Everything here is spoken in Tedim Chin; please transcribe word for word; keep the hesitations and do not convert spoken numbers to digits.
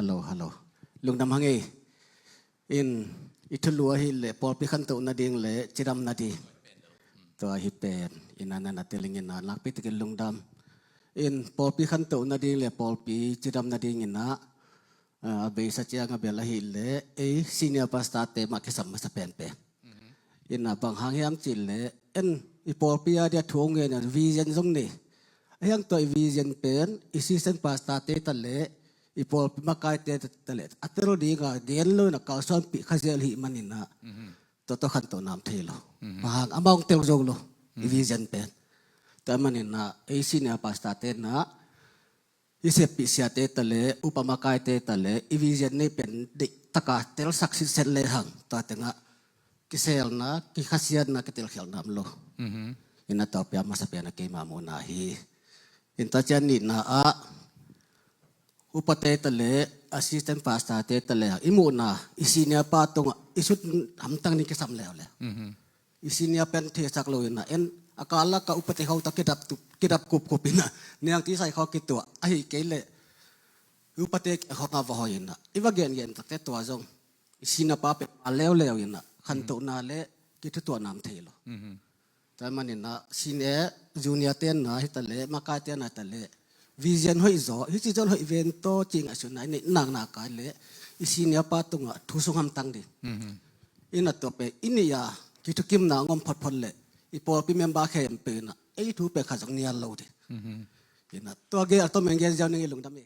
Hello, hello. Lungdam hang ei. In i thulu ahih leh pawlpi khantoh nading le cidam nading. Tua hi pen in a na na teling in a nakpi takin lungdam. In pawlpi khantoh nading le pawlpi cidam nading in a, a beisa ciang a bel ahih leh ei senior pastor te mah kisam masa penpen. In a bang hang hiam cih leh en i pawlpi a dia thu hong ngen a vision zong nei. A hiang tua i vision pen i assistant pastor te ta leh i pawlpi makai te ta leh a tel ding a gen lo in a kalsuanpih kha zel hih manin a tua tawh khantoh nam thei lo. Bang hang amah hong tel zo lo i vision pen. Tua manin a ei senior pastor te na i seppih siate ta leh upa makaite ta leh i vision nei pen deih taka telsak sitset lehang tua tengah kiselna, kikhasiatna, kitelkhialhna om lo. In a tua pia masa pian a keima muhna hi. In tua ciang nihna ah upate ta leh assistant pastor te ta leh i muhna i senior pa tungah i sut hamtang ding kisam leuleu. I senior pen theisak lo in a en a kal lak a upate khawng ta kidap tup, kidap kupkup in a niangtui sai khawng kituah ahi kei leh upate khawng a va hoi in a i va gengen takte tua zong i senior pa pen a leuleu in a khantohna le kithutuah nam thei lo. Tua manin a senior junior tenna hi ta leh makai tenna hi ta leh vision hoih zaw hi ci zaw hoih ven taw ci ngaihsutna i neih nakna kai leh i senior pa tungah thu sung hamtang ding. In a tua pen i nih a kithukimna ngom photphot leh i pawlpi member khempeuh in a ei thu pen kha zong nial lo ding. In a tua gel a tom en gel ziau ning i lungdam hi.